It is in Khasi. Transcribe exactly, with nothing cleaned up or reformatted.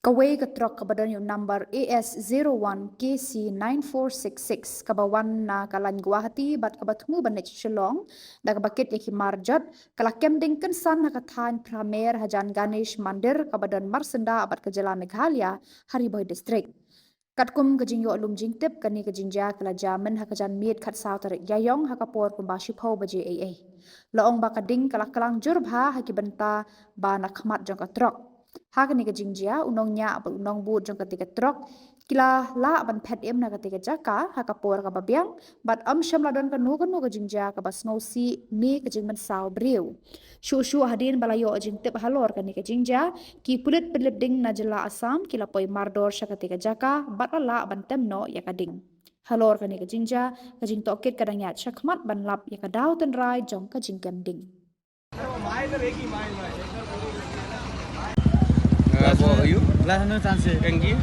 Kawei ka trok kaba don ïa u number A S zero one K C nine four six six kaba wan na ka lain Guwahati bad kaba thmu ban leit Shillong da kaba kit ïa ki mar jot, ka la kem ding kynsan ha ka thaiñ Phramer hajan Ganesh Mandir kaba don marsyndah bad ka jylla Meghalaya ha Ri Bhoi District. Katkum ka jingïoh lum jingtip, kane ka jingjia ka la jia mynha ka janmiet khatsaw tarik Ïaïong ha ka por kumba shiphew baje eiei. La ong ba ka ding ka la klang jur bha ha ki bynta ba na khmat jong ka trok. Ha kane ka jingjia u nongñiah bad u nongbud jong katei ka trok ki la lah ban phet im na katei ka jaka ha ka por kaba biang bad ym shym la don kano kano ka jingjia kaba sngewsih ne ka jingmynsaw briew. Shuh shuh hadien ba la ïoh jingtip halor kane ka jingjia, ki pulit pynlip ding na jylla Assam ki la poi mardor sha katei ka jaka bad la lah ban tem noh ïa ka ding. Halor kane ka jingjia, ka jingtohkit ka dang ïaid shakhmat ban lap ïa ka daw tynrai jong ka jingkem ding. Uh, what are you? Last no chance. Kangi?